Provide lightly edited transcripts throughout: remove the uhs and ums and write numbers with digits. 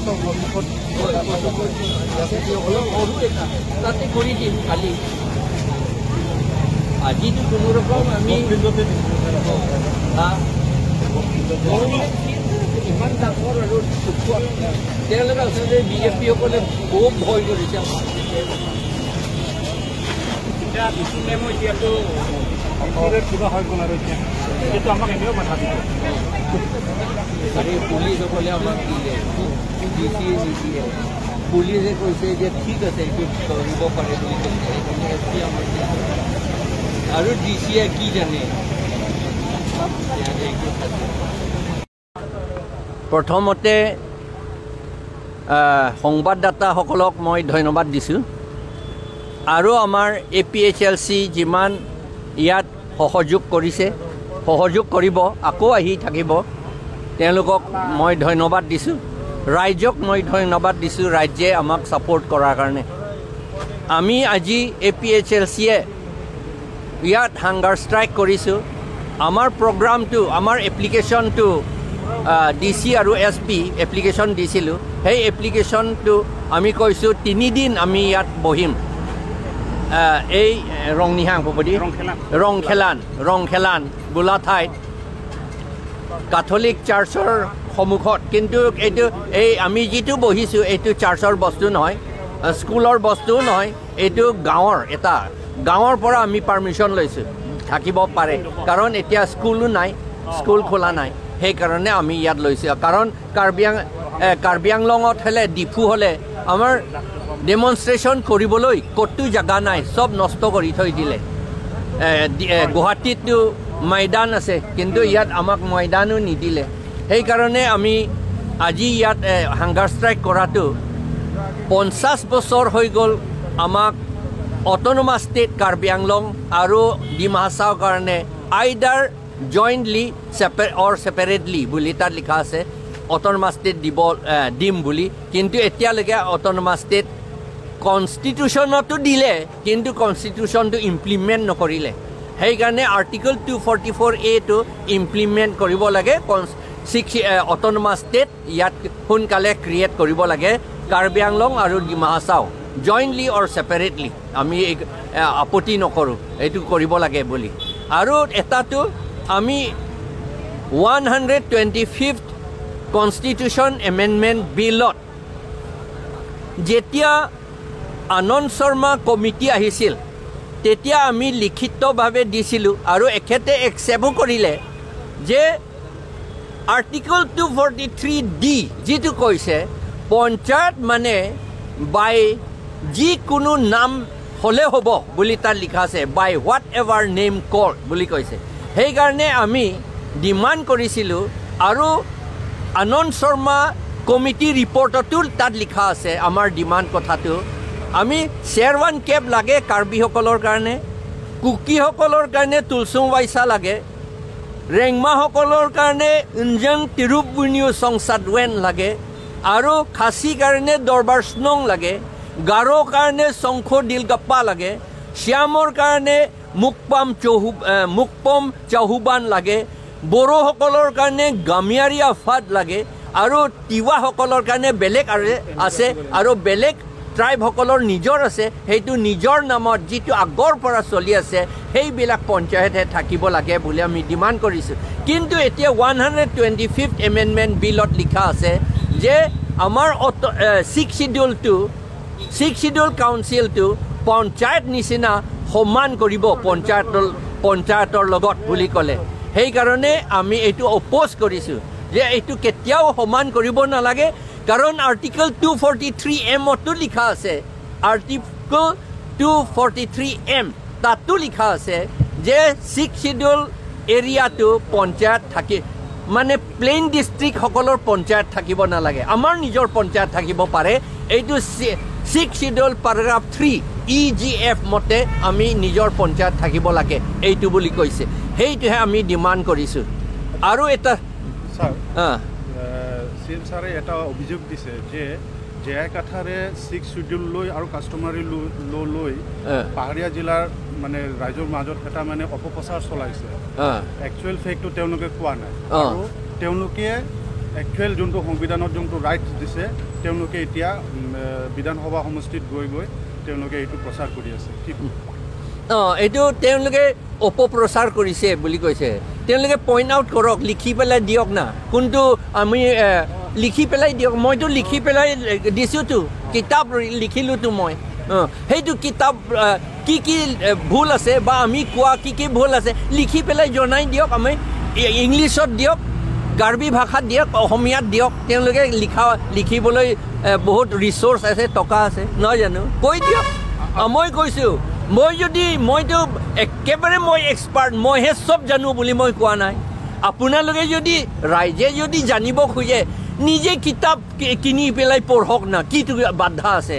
সন্মুখত তাতে কৰি দিম কালি। আজিতো কোনো ৰকম আমি ইমান ডাঙৰ আৰু তেওঁলোকে আচলতে বিজেপিসকলে বহুত ভয় কৰিছে আমাক। এতিয়াতো কিবা হৈ গ'ল আৰু এতিয়া আমাক এনেও বাধা দিব। আৰু পুলিচসকলে আমাক দিলে, ডি চিয়ে নিদিয়ে। পুলিচে কৈছে যে ঠিক আছে, এইটো কৰিব পাৰে বুলি কৈছে। সেইকাৰণে এছ পি আমাক দিছে আৰু ডি চিয়ে কি জানে। প্ৰথমতে সংবাদদাতাসকলক মই ধন্যবাদ দিছোঁ আৰু আমাৰ A P H L C যিমান ইয়াত সহযোগ কৰিছে, সহযোগ কৰিব, আকৌ আহি থাকিব, তেওঁলোকক মই ধন্যবাদ দিছোঁ। ৰাইজক মই ধন্যবাদ দিছোঁ, ৰাজ্যে আমাক ছাপোৰ্ট কৰাৰ কাৰণে। আমি আজি এ পি এইচ এল চিয়ে ইয়াত হাংগাৰ ষ্ট্ৰাইক কৰিছোঁ। আমাৰ প্ৰগ্ৰামটো, আমাৰ এপ্লিকেশ্যনটো ডি চি আৰু এছ পি এপ্লিকেশ্যন দিছিলোঁ। সেই এপ্লিকেশ্যনটো আমি কৈছোঁ 3 দিন আমি ইয়াত বহিম। এই ৰংনিহাং ভূপতি ৰংখেলান ৰংখেলান বোলা ঠাইত কাথলিক চাৰ্চৰ সন্মুখত। কিন্তু এইটো এই আমি যিটো বহিছোঁ, এইটো চাৰ্চৰ বস্তু নহয়, স্কুলৰ বস্তুও নহয়, এইটো গাঁৱৰ, এটা গাঁৱৰ পৰা আমি পাৰ্মিশ্যন লৈছোঁ, থাকিব পাৰে। কাৰণ এতিয়া স্কুলো নাই, স্কুল খোলা নাই, সেইকাৰণে আমি ইয়াত লৈছোঁ। কাৰণ কাৰ্বি আংলঙত হ'লে, ডিফু হ'লে আমাৰ ডেমনষ্ট্ৰেশ্যন কৰিবলৈ ক'তো জেগা নাই, চব নষ্ট কৰি থৈ দিলে। গুৱাহাটীততো ময়দান আছে, কিন্তু ইয়াত আমাক ময়দানো নিদিলে। সেইকাৰণে আমি আজি ইয়াত হাংগাৰ ষ্ট্ৰাইক কৰাটো 50 বছৰ হৈ গ'ল। আমাক অট'নমাছ ষ্টেট কাৰ্বি আংলং আৰু ডিমা হাছাওৰ কাৰণে আইদাৰ জইণ্টলি অৰ ছেপাৰেটলি বুলি তাত লিখা আছে, অট'নমাছ ষ্টেট দিব দিম বুলি। কিন্তু এতিয়ালৈকে অট'নমাছ ষ্টেট কনষ্টিটিউশ্যনতো দিলে, কিন্তু কনষ্টিটিউশ্যনটো ইমপ্লিমেণ্ট নকৰিলে। সেইকাৰণে আৰ্টিকল 244 এটো ইমপ্লিমেণ্ট কৰিব লাগে। ছিক্স অট'নমাছ ষ্টেট ইয়াত সোনকালে ক্ৰিয়েট কৰিব লাগে, কাৰ্বি আংলং আৰু ডিমা হাছাও জইণ্টলি অৰ ছেপাৰেটলি, আমি এই আপত্তি নকৰোঁ, এইটো কৰিব লাগে বুলি। আৰু এটাটো আমি 125th constitution amendment বিলত যেতিয়া আনন্দ শৰ্মা কমিটি আহিছিল, তেতিয়া আমি লিখিতভাৱে দিছিলোঁ আৰু এখেতে একচেপ্টো কৰিলে যে আৰ্টিকল 243 ডি যিটো কৈছে, পঞ্চায়ত মানে বাই যিকোনো নাম হ'লে হ'ব বুলি তাত লিখা আছে, by whatever name call বুলি কৈছে। সেইকাৰণে আমি ডিমাণ্ড কৰিছিলোঁ আৰু আনন্দ শৰ্মা কমিটি ৰিপৰ্টতো তাত লিখা আছে আমাৰ ডিমাণ্ড কথাটো। আমি শ্বেৰৱান কেপ লাগে কাৰ্বিসকলৰ কাৰণে, কুকিসকলৰ কাৰণে তুলচুং ৱাইচা লাগে, ৰেংমাসকলৰ কাৰণে ইঞ্জং তিৰুপুনিউ সংসাদৱেন লাগে আৰু খাচী কাৰণে দৰবাৰ স্নং লাগে, গাৰোৰ কাৰণে শংখ দিলগাপ্পা লাগে, শ্যামৰ কাৰণে মুকপম চৌহুবান লাগে, বড়োসকলৰ কাৰণে গামিয়াৰী আফাদ লাগে আৰু তিৱাসকলৰ কাৰণে বেলেগ আৰু আছে আৰু বেলেগ ট্ৰাইবসকলৰ নিজৰ আছে। সেইটো নিজৰ নামত যিটো আগৰ পৰা চলি আছে, সেইবিলাক পঞ্চায়তহে থাকিব লাগে বুলি আমি ডিমাণ্ড কৰিছোঁ। কিন্তু এতিয়া 125th amendment বিলত লিখা আছে যে আমাৰ ছিক্স চিডিউল কাউন্সিলটো পঞ্চায়ত নিচিনা সমান কৰিব পঞ্চায়তৰ লগত বুলি ক'লে। সেইকাৰণে আমি এইটো অপ'জ কৰিছোঁ যে এইটো কেতিয়াও সমান কৰিব নালাগে, কাৰণ আৰ্টিকল 243 এমতো লিখা আছে, আৰ্টিকল 243 এম তাতো লিখা আছে যে ছিক্স চিডিউল এৰিয়াটো পঞ্চায়ত থাকি, মানে প্লেইন ডিষ্ট্ৰিক্টসকলৰ পঞ্চায়ত থাকিব নালাগে, আমাৰ নিজৰ পঞ্চায়ত থাকিব পাৰে। এইটো six schedule paragraph 3 E G F মতে আমি নিজৰ পঞ্চায়ত থাকিব লাগে এইটো বুলি কৈছে। সেইটোহে আমি ডিমাণ্ড কৰিছোঁ। আৰু এটা ছাৰ, চি এম ছাৰে এটা অভিযোগ দিছে যে জে আই কাঠাৰে ছিক্স চিডিউল লৈ আৰু কাষ্টমাৰী ল' লৈ পাহাৰীয়া জিলাৰ মানে ৰাইজৰ মাজত এটা মানে অপপ্ৰচাৰ চলাইছে। একচুৱেল ফেক্টটো তেওঁলোকে কোৱা নাই আৰু তেওঁলোকে একচুৱেল যোনটো সংবিধানত যোনটো ৰাইটছ দিছে তেওঁলোকে এতিয়া বিধানসভা সমষ্টিত গৈ গৈ তেওঁলোকে এইটো প্ৰচাৰ কৰি আছে। কি এইটো তেওঁলোকে অপপ্ৰচাৰ কৰিছে বুলি কৈছে। তেওঁলোকে পইণ্ট আউট কৰক, লিখি পেলাই দিয়ক না, কোনটো আমি লিখি পেলাই দিয়ক। মইতো লিখি পেলাই দিছোঁতো, কিতাপ লিখিলোঁতো মই। সেইটো কিতাপ কি কি ভুল আছে বা আমি কোৱা কি কি ভুল আছে লিখি পেলাই জনাই দিয়ক। আমি ইংলিছত দিয়ক, কাৰ্বি ভাষাত দিয়ক, অসমীয়াত দিয়ক। তেওঁলোকে লিখিবলৈ বহুত ৰিচ'ৰ্চ আছে, টকা আছে, নহয় জানো? কৈ দিয়ক। মই কৈছোঁ, মইতো একেবাৰে মই এক্সপাৰ্ট, মইহে চব জানো বুলি মই কোৱা নাই। আপোনালোকে যদি ৰাইজে যদি জানিব খোজে নিজে কিতাপ কিনি পেলাই পঢ়ক না, কিটো বাধা আছে?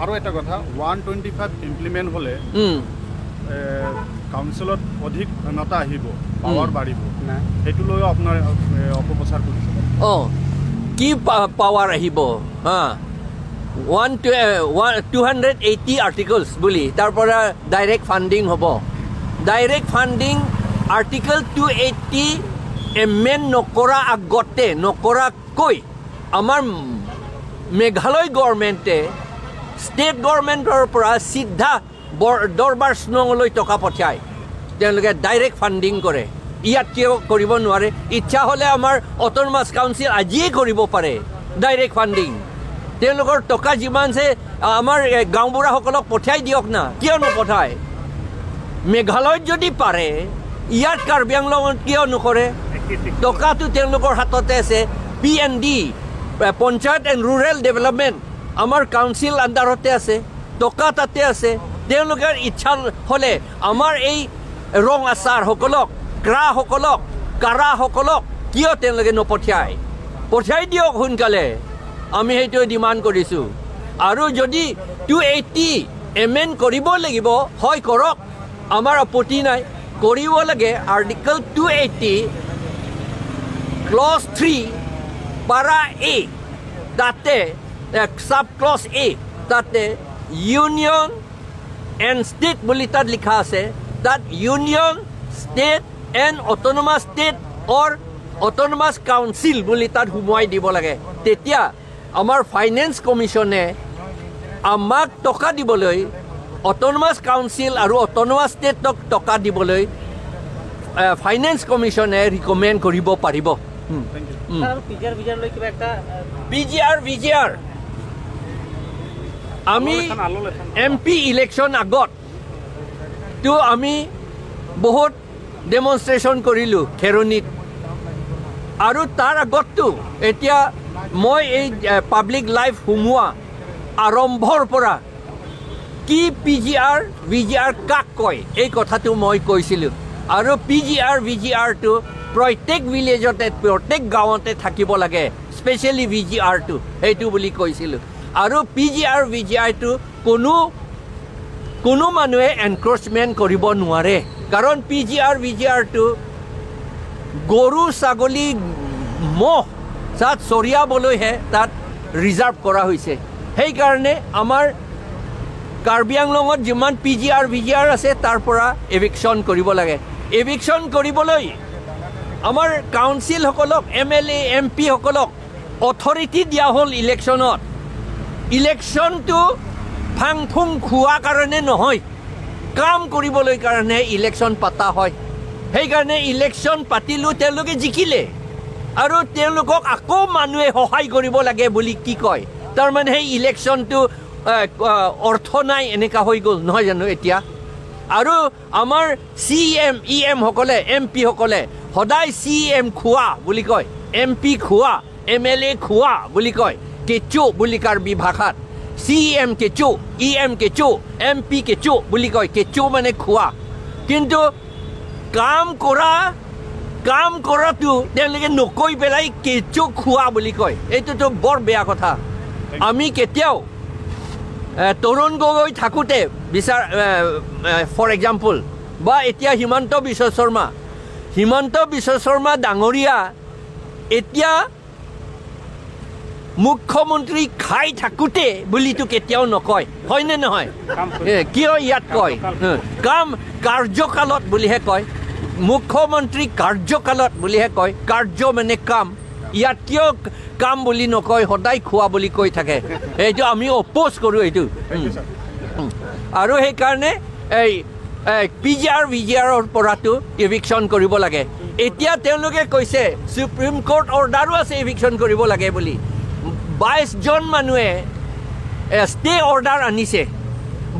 আৰু এটা কথা, 125 ইমপ্লিমেণ্ট হ'লে কাউন্সিলত অধিক ক্ষমতা আহিব, পাৱাৰ বাঢ়িব, সেইটো লৈও আপোনাৰ অপপ্ৰচাৰ কৰিছে। কি পাৱাৰ আহিব? হা, 280 আৰ্টিকলছ বুলি তাৰ পৰা ডাইৰেক্ট ফাণ্ডিং হ'ব। ডাইৰেক্ট ফাণ্ডিং আৰ্টিকল 280 এমেণ্ড নকৰা আগতে, নকৰাকৈ আমাৰ মেঘালয় গভৰ্ণমেণ্টে ষ্টেট গভৰ্ণমেণ্টৰ পৰা চিধা দৰবাৰ স্নঙলৈ টকা পঠিয়ায়, তেওঁলোকে ডাইৰেক্ট ফাণ্ডিং কৰে। ইয়াত কিয় কৰিব নোৱাৰে? ইচ্ছা হ'লে আমাৰ অট'নমাছ কাউন্সিল আজিয়ে কৰিব পাৰে ডাইৰেক্ট ফাণ্ডিং। তেওঁলোকৰ টকা যিমান আছে আমাৰ গাঁওবুঢ়াসকলক পঠিয়াই দিয়ক না, কিয় নপঠায়? মেঘালয়ত যদি পাৰে, ইয়াত কাৰ্বি আংলঙত কিয় নকৰে? টকাটো তেওঁলোকৰ হাততে আছে। PND, panchayat and rural development, আমাৰ কাউন্সিল আণ্ডাৰতে আছে, টকা তাতে আছে। তেওঁলোকৰ ইচ্ছা হ'লে আমাৰ এই ৰং আচাৰসকলক, ক্ৰাসকলক, কাৰাসকলক কিয় তেওঁলোকে নপঠিয়ায়? পঠিয়াই দিয়ক সোনকালে, আমি সেইটো ডিমাণ্ড কৰিছোঁ। আৰু যদি 280 এমেণ্ড কৰিব লাগিব, হয় কৰক, আমাৰ আপত্তি নাই, কৰিব লাগে। আৰ্টিকল 280 ক্লজ 3 পাৰা এ, তাতে চাব ক্লজ এ, তাতে ইউনিয়ন এণ্ড ষ্টেট বুলি তাত লিখা আছে। তাত union, state and autonomous state or autonomous council বুলি তাত সোমোৱাই দিব লাগে। তেতিয়া আমাৰ ফাইনেন্স কমিশ্যনে আমাক টকা দিবলৈ, অট'নমাছ কাউন্সিল আৰু অট'নমাছ ষ্টেটক টকা দিবলৈ ফাইনেন্স কমিশ্যনে ৰিকমেণ্ড কৰিব পাৰিব। PGR VGR আমি MP election আগত তো আমি বহুত ডেমনষ্ট্ৰেশ্যন কৰিলোঁ খেৰণিত, আৰু তাৰ আগততো এতিয়া মই এই পাব্লিক লাইফ সোমোৱা আৰম্ভৰ পৰা কি PGR VGR কাক কয় এই কথাটো মই কৈছিলোঁ। আৰু PGR VGRটো প্ৰত্যেক ভিলেজতে, প্ৰত্যেক গাঁৱতে থাকিব লাগে, স্পেচিয়েলি VGRটো সেইটো বুলি কৈছিলোঁ। আৰু PGR VGRটো কোনো মানুহে এনক্ৰচমেণ্ট কৰিব নোৱাৰে, কাৰণ PGR VGRটো গৰু ছাগলী ম'হ তাত চৰিয়াবলৈহে তাত ৰিজাৰ্ভ কৰা হৈছে। সেইকাৰণে আমাৰ কাৰ্বি আংলঙত যিমান PGR VGR আছে তাৰ পৰা এভিকশ্যন কৰিব লাগে। এভিকশ্যন কৰিবলৈ আমাৰ কাউন্সিলসকলক, MLA MP সকলক অথৰিটি দিয়া হ'ল ইলেকশ্যনত। ইলেকশ্যনটো ফাং ফুং খোৱা কাৰণে নহয়, কাম কৰিবলৈ কাৰণে ইলেকশ্যন পতা হয়। সেইকাৰণে ইলেকশ্যন পাতিলোঁ, তেওঁলোকে জিকিলে, আৰু তেওঁলোকক আকৌ মানুহে সহায় কৰিব লাগে বুলি কি কয়? তাৰমানে সেই ইলেকশ্যনটো অৰ্থ নাই এনেকুৱা হৈ গ'ল, নহয় জানো এতিয়া? আৰু আমাৰ CM EM সকলে, MP সকলে সদায় CM খোৱা বুলি কয়, MP খোৱা, MLA খোৱা বুলি কয়, কেঁচু বুলি কাৰ্বি ভাষাত CM কেঁচু, EM কেঁচু, MP কেঁচু বুলি কয়। কেঁচু মানে খোৱা, কিন্তু কাম কৰাটো তেওঁলোকে নকৈ পেলাই কেঁচু খোৱা বুলি কয়। এইটোতো বৰ বেয়া কথা। আমি কেতিয়াও তৰুণ গগৈ থাকোঁতে বিচাৰ, ফৰ এক্সাম্পল, বা এতিয়া হিমন্ত বিশ্ব শৰ্মা ডাঙৰীয়া এতিয়া মুখ্যমন্ত্ৰী খাই থাকোঁতে বুলিতো কেতিয়াও নকয়, হয়নে নহয়? কিয় ইয়াত কয়? কাম কাৰ্যকালত বুলিহে কয়, মুখ্যমন্ত্ৰী কাৰ্যকালত বুলিহে কয়। কাৰ্য মানে কাম, ইয়াত কিয় কাম বুলি নকয়, সদায় খোৱা বুলি কৈ থাকে। এইটো আমি অপ'জ কৰোঁ এইটো। আৰু সেইকাৰণে এই P G R V G আৰৰ পৰাটো ইভিকশ্যন কৰিব লাগে। এতিয়া তেওঁলোকে কৈছে চুপ্ৰিম কোৰ্ট অৰ্ডাৰো আছে ইভিকশ্যন কৰিব লাগে বুলি। 22জন মানুহে ষ্টে অৰ্ডাৰ আনিছে,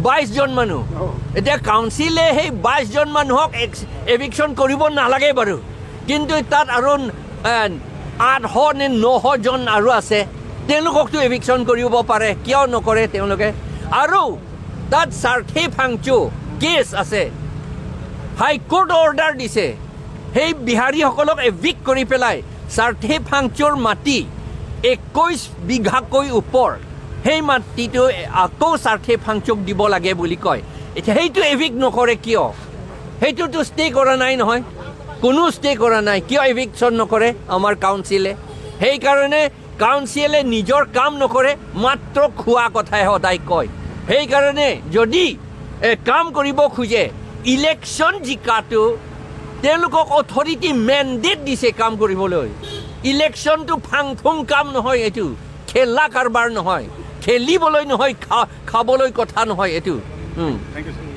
22জন মানুহ। এতিয়া কাউন্সিলে সেই 22জন মানুহক এভিকশ্যন কৰিব নালাগে বাৰু, কিন্তু তাত আৰু 800 নে 900জন আৰু আছে, তেওঁলোককতো এভিকশ্যন কৰিব পাৰে, কিয় নকৰে তেওঁলোকে? আৰু তাত চাৰ্থে ফাংচু কেছ আছে, হাইকোৰ্ট অৰ্ডাৰ দিছে সেই বিহাৰীসকলক এভিক কৰি পেলাই চাৰ্থে ফাংচুৰ মাটি 21 বিঘাকৈ ওপৰ সেই মাটিটো আকৌ চাৰ্থে ফাংচুক দিব লাগে বুলি কয়। এতিয়া সেইটো এভিক নকৰে কিয়? সেইটোতো ষ্টে কৰা নাই নহয়, কোনো ষ্টে কৰা নাই, কিয় এভিকশ্যন নকৰে আমাৰ কাউন্সিলে? সেইকাৰণে কাউন্সিলে নিজৰ কাম নকৰে, মাত্ৰ খোৱা কথাই সদায় কয়। সেইকাৰণে যদি কাম কৰিব খোজে, ইলেকশ্যন জিকাটো তেওঁলোকক অথৰিটি মেণ্ডেট দিছে কাম কৰিবলৈ। ইলেকশ্যনটো ফাং ফুং কাম নহয়, এইটো খেলা কাৰবাৰ নহয়, খেলিবলৈ নহয়, খাবলৈ কথা নহয় এইটো। Thank you.